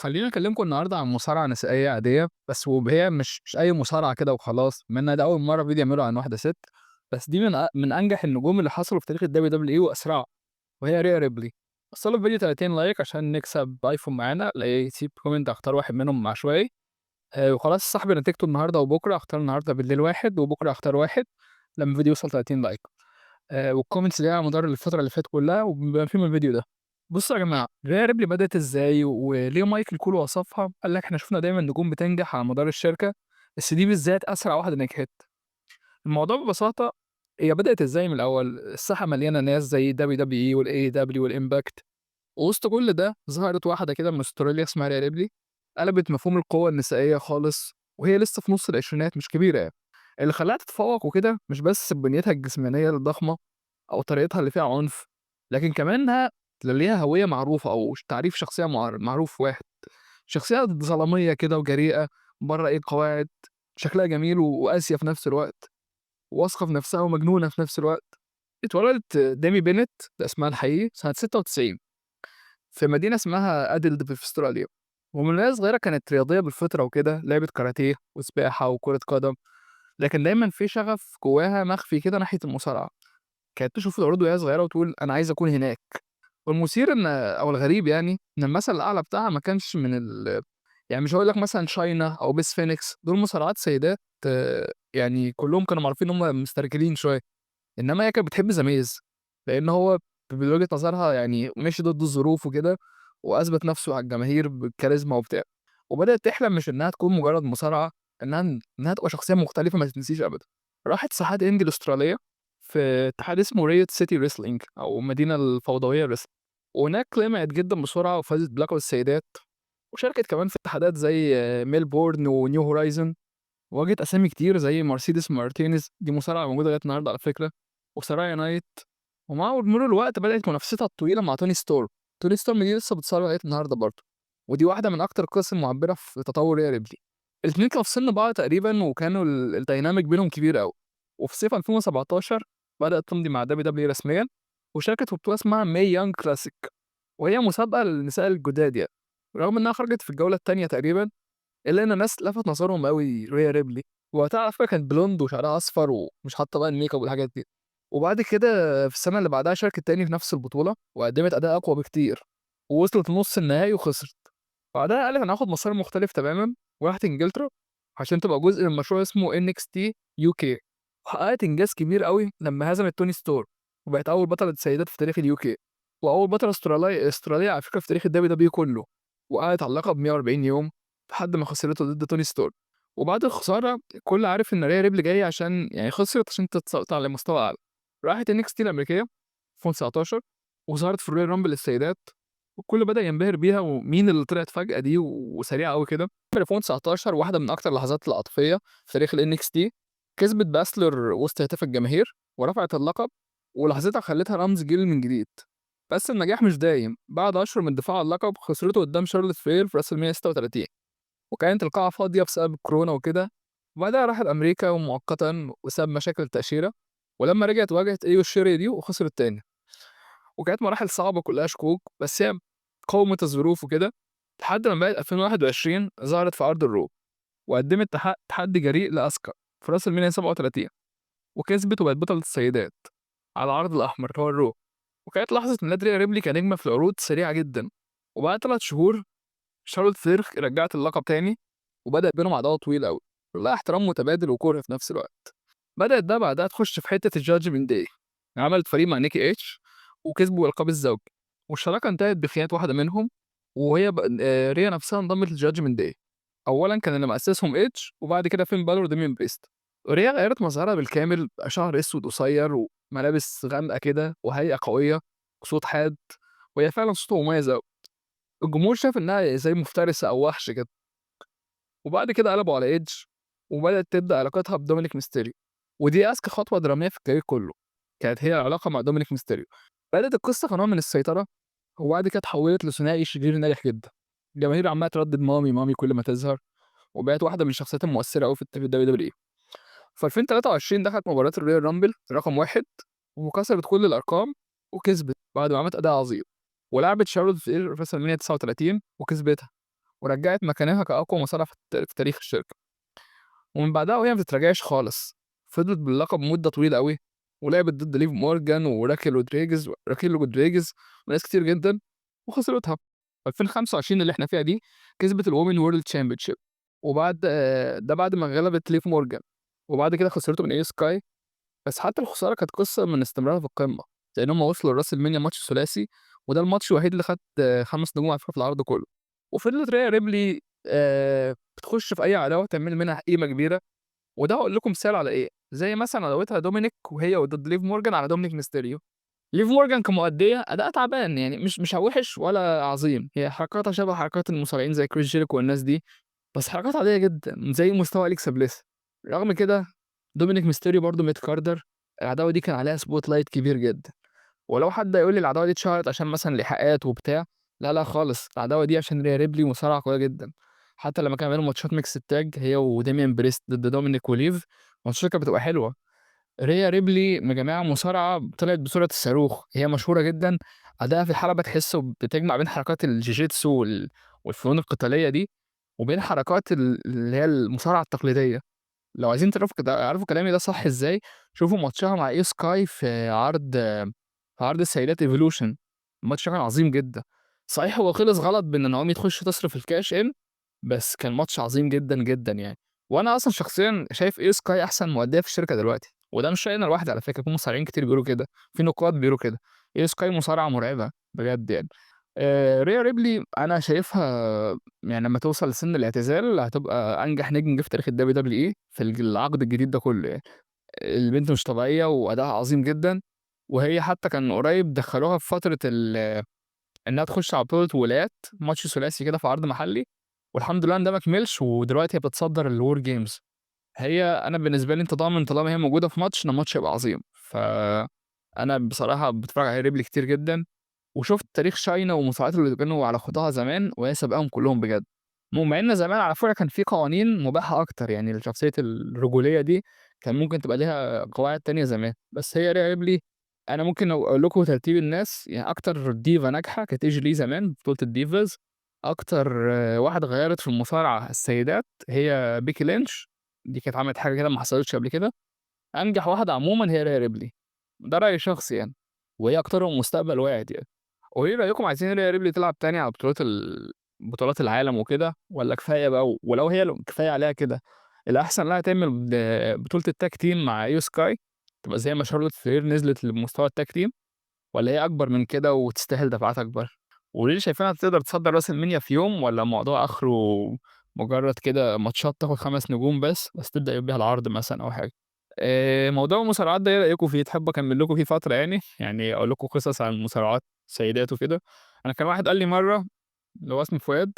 خلّيني أكلمكم النهارده عن مصارعة نسائية عادية، بس وهي مش أي مصارعة كده وخلاص، بما إن ده أول مرّة فيديو يعمله عن واحدة ست، بس دي من أنجح النجوم اللي حصلوا في تاريخ الWWE وأسرعهم، وهي ريا ريبلي. وصّلوا الفيديو 30 like عشان نكسب iPhone معانا، اللي يسيب comment هاختار واحد منهم عشوائي. وخلاص سحب نتيجته النهارده وبكرة، هاختار النهارده بالليل واحد وبكرة هاختار واحد لمّا الفيديو يوصل 30 like. والcomments دي على مدار الفترة اللي فاتت كلّها وبما فيهم الفيديو ده. بصوا يا جماعة، ريا ريبلي بدأت إزاي وليه مايكل كول وصفها؟ قال لك إحنا شُفنا دايمًا نجوم بتنجح على مدار الشركة، بس دي بالذات أسرع واحدة نجحت. الموضوع ببساطة، هي بدأت إزاي من الأول؟ الساحة مليانة ناس زي WWE والAEW والImpact، ووسط كل ده ظهرت واحدة كده من أستراليا اسمها ريا ريبلي، قلبت مفهوم القوة النسائية خالص وهي لسه في نُص العشرينات، مش كبيرة يعني. اللي خلاها تتفوق وكده مش بس بنيتها الجسمانية الضخمة أو طريقتها اللي فيها عنف، لكن كمان إنها ليها هوية معروفة أو تعريف شخصية معروف واحد. شخصية ظلامية كده وجريئة، برّه أي قواعد، شكلها جميل وقاسية في نفس الوقت، واثقة في نفسها ومجنونة في نفس الوقت. اتولدت ديمي بينيت، ده اسمها الحقيقي، سنة 96 في مدينة اسمها أديلد في أستراليا. ومن وهي صغيرة كانت رياضية بالفطرة وكده، لعبت كاراتيه وسباحة وكرة قدم، لكن دايمًا في شغف جواها مخفي كده ناحية المصارعة. كانت تشوف العروض وهي صغيرة وتقول أنا عايزة أكون هناك. والمثير إن أو الغريب يعني إن المثل الأعلى بتاعها ما كانش من ال يعني مش هاقول لك مثلًا شاينا أو بيس فينيكس، دول مصارعات سيدات يعني كلّهم كانوا معروفين إن هم مسترجلين شوية، إنما هي كانت بتحب The Miz، لإن هو من وجهة نظرها يعني مشي ضد الظروف وكده، وأثبت نفسه على الجماهير بالكاريزما وبتاع. وبدأت تحلم مش إنها تكون مجرد مصارعة، إنها تبقى شخصية مختلفة ما تتنسيش أبدًا. راحت ساحات indie الأسترالية في اتحاد اسمه Riot City Wrestling أو المدينة الفوضوية wrestling، وهناك لمعت جدًا بسرعة وفازت بلقب السيدات، وشاركت كمان في اتحادات زي ميلبورن وNew Horizon، وواجهت أسامي كتير زي مرسيدس مارتينيز، دي مصارعة موجودة لغاية النهارده على فكرة، وسرايا نايت. ومع مرور الوقت بدأت منافستها الطويلة مع توني ستورم. توني ستورم دي لسه بتصارع لغاية النهارده برضه، ودي واحدة من أكتر القصص المعبرة في تطور ريا ريبلي. الاتنين كانوا في سن بعض تقريبًا وكانوا الdynamic بينهم كبير أوي. وفي صيف 2017 بدأت تمضي مع WWE رسميًا، وشاركت في بطولة اسمها Mae Young Classic، وهي مسابقة للنساء الجداد يعني. رغم إنها خرجت في الجولة التانية تقريبًا، إلا إن الناس لفت نظرهم أوي ريا ريبلي. وقتها على فكرة كانت blonde وشعرها أصفر ومش حاطة بقى الmakeup والحاجات دي. وبعد كده في السنة اللي بعدها شاركت تاني في نفس البطولة وقدمت أداء أقوى بكتير، ووصلت لنص النهائي وخسرت. بعدها قالت أنا هاخد مسار مختلف تمامًا، وراحت إنجلترا عشان تبقى جزء من مشروع اسمه NXT UK، وحققت إنجاز كبير أوي لما هزمت توني ستورم وبقت أول بطلة سيدات في تاريخ الUK، وأول بطلة أسترالية على فكرة في تاريخ الWWE كله، وقعدت على اللقب 140 يوم لحد ما خسرته ضد توني ستورم. وبعد الخسارة الكل عارف إن ريا ريبلي جاية عشان يعني خسرت عشان تطلع لمستوى أعلى. راحت NXT الأمريكية 2019 وظهرت في الRoyal Rumble للسيدات، والكل بدأ ينبهر بيها ومين اللي طلعت فجأة دي وسريعة أوي كده. في 2019 واحدة من أكتر اللحظات العاطفية في تاريخ الNXT، كسبت باسلر وسط هتاف الجماهير ورفعت اللقب، ولحظتها خلتها رمز جيل من جديد. بس النجاح مش دايم، بعد أشهر من دفاعها عن اللقب خسرته قدام شارلوت فلير في WrestleMania 36، وكانت القاعة فاضية بسبب الكورونا وكده. وبعدها راحت أمريكا مؤقتًا بسبب مشاكل التأشيرة، ولما رجعت واجهت إيو شيراي دي وخسرت تاني. وكانت مراحل صعبة كلها شكوك، بس هي قاومت الظروف وكده، لحد ما بقت 2021 ظهرت في عرض ال Raw وقدمت تحدي جريء لأسكا في WrestleMania 37 وكسبت وبقت بطلة السيدات على العرض الأحمر اللي هو ال Raw. وكانت لحظة ميلاد ريا ريبلي كنجمة في العروض سريعة جدًا. وبعد 3 شهور شارلوت فلير رجعت اللقب تاني، وبدأ بينهم عداوة طويلة أوي، كلها احترام متبادل وكره في نفس الوقت. بدأت بقى بعدها تخش في حتة الJudgment Day، عملت فريق مع نيكي إتش وكسبوا ألقاب الزوجي، والشراكة انتهت بخيانة واحدة منهم، وهي ب ريا نفسها انضمت لJudgment Day. أولًا كان اللي مأسسهم إيدج وبعد كده فين بالور وديميان بريست. ريا غيّرت مظهرها بالكامل، بقى شعر أسود قصير وملابس غامقة كده وهيئة قوية وصوت حاد، وهي فعلًا صوتها مميز أوي. الجمهور شاف إنها زي مفترسة أو وحش كده. وبعد كده قلبوا على إيدج، وبدأت تبدأ علاقتها بدومينيك ميستيريو، ودي أذكى خطوة درامية في ال career كله، كانت هي العلاقة مع دومينيك ميستيريو. بدأت القصة كنوع من السيطرة، وبعد كده اتحولت لثنائي شرير ناجح جدًا. الجماهير عمّالة تردد mommy mommy كل ما تظهر، وبقت واحدة من الشخصيات المؤثرة أوي في الWWE. في 2023 دخلت مباراة الRoyal Rumble رقم 1 وكسرت كل الأرقام وكسبت بعد ما عملت أداء عظيم، ولعبت شارلوت فلير في WrestleMania 39 وكسبتها. ورجّعت مكانها كأقوى مصارعة في تاريخ الشركة. ومن بعدها وهي ما بتتراجعش خالص، فضلت باللقب مدة طويلة أوي، ولعبت ضد ليف مورجان وراكيل رودريجز وناس كتير جدًا وخسرتها. في 2025 اللي إحنا فيها دي كسبت الwomen world championship، وبعد ده بعد ما غلبت ليف مورجان، وبعد كده خسرته من إيو سكاي. بس حتى الخسارة كانت قصة من استمرارها في القمة، لأن هم وصلوا لWrestleMania ماتش ثلاثي، وده الماتش الوحيد اللي خد 5 نجوم على فكرة في العرض كله. وفضلت ريا ريبلي بتخش في أي عداوة تعمل منها قيمة كبيرة، وده هاقول لكم مثال على إيه، زي مثلًا عداوتها دومينيك وهي وضد ليف مورجان على دومينيك ميستيريو. ليف مورجان كمؤدية أداءها تعبان، يعني مش وحش ولا عظيم، هي حركاتها شبه حركات المصارعين زي كريس جيريكو والناس دي، بس حركات عادية جدًا زي مستوى أليكسا بليس. رغم كده دومينيك ميستيريو برضه mid carder، العداوة دي كان عليها spotlight كبير جدًا. ولو حد هيقول لي العداوة دي اتشهرت عشان مثلًا لحاقات وبتاع، لا لا خالص، العداوة دي عشان ريا ريبلي مصارعة قوية جدًا. حتى لما كانوا بيعملوا ماتشات mixed tag هي وديميان بريست ضد دومينيك وليف، ماتشات كانت بتبقى حلوة. ريا ريبلي يا جماعة مصارعة طلعت بسرعة الصاروخ، هي مشهورة جدًا، أداءها في الحلبة تحسه بتجمع بين حركات الجيجيتسو والفنون القتالية دي، وبين حركات اللي هي المصارعة التقليدية. لو عايزين تعرفوا كلامي ده صح إزاي، شوفوا ماتشها مع إيو سكاي في عرض السيدات ايفولوشن، الماتش كان عظيم جدًا. صحيح هو خلص غلط بإن نعومي تخش تصرف ال cash in، بس كان ماتش عظيم جدًا جدًا يعني. وأنا أصلًا شخصيًا شايف إيو سكاي أحسن مؤدية في الشركة دلوقتي، وده مش رأيي أنا لوحدي على فكرة، في مصارعين كتير بيقولوا كده، في نقاد بيقولوا كده. إيو سكاي مصارعة مرعبة بجد يعني. ريا ريبلي أنا شايفها لما توصل لسن الاعتزال هتبقى أنجح نجم جه في تاريخ ال WWE في العقد الجديد ده كله يعني. البنت مش طبيعية وأداءها عظيم جدًا، وهي حتى كان قريب دخلوها في فترة إنها تخش على بطولة ولايات، ماتش ثلاثي كده في عرض محلي، والحمد لله إن ده ما كملش، ودلوقتي هي بتتصدر الWar Games. هي أنا بالنسبة لي أنت ضامن طالما هي موجودة في ماتش إن الماتش هيبقى عظيم. فأنا بصراحة باتفرج على ريبلي كتير جدًا، وشُفت تاريخ شاينا والمصارعات اللي كانوا على خطاها زمان، وهي سابقاهم كلهم بجد. مع إن زمان على فكرة كان في قوانين مباحة أكتر، يعني شخصية الرجولية دي كان ممكن تبقى ليها قواعد تانية زمان، بس هي ريا ريبلي أنا ممكن أقول لكم ترتيب الناس، أكتر ديفا ناجحة كانت إيجي لي زمان بطولة ال Divas، أكتر واحدة غيرت في المصارعة السيدات هي بيكي لينش، دي كانت عملت حاجة كده ما حصلتش قبل كده. أنجح واحدة عمومًا هي ريا ريبلي، ده رأيي الشخصي يعني، وهي أكترهم مستقبل واعد يعني. وإيه رأيكم، عايزين ريا ريبلي تلعب تاني على بطولات العالم وكده، ولا كفاية بقى؟ ولو هي كفاية عليها كده، الأحسن لها تعمل بطولة ال tag team مع إيو سكاي، تبقى زي ما شارلوت فلير نزلت لمستوى ال tag team، ولا هي أكبر من كده وتستاهل دفعات أكبر؟ وليه شايفينها تقدر تصدر WrestleMania في يوم، ولا الموضوع آخره مجرد كده ماتشات تاخد 5 نجوم بس تبدأ بيها العرض مثلًا أو حاجة؟ موضوع المصارعات ده إيه رأيكم فيه؟ تحبوا أكمل لكم فيه فترة يعني؟ يعني أقول لكم قصص عن المصارعات سيدات وكده. أنا كان واحد قال لي مرة اللي هو اسمه فؤاد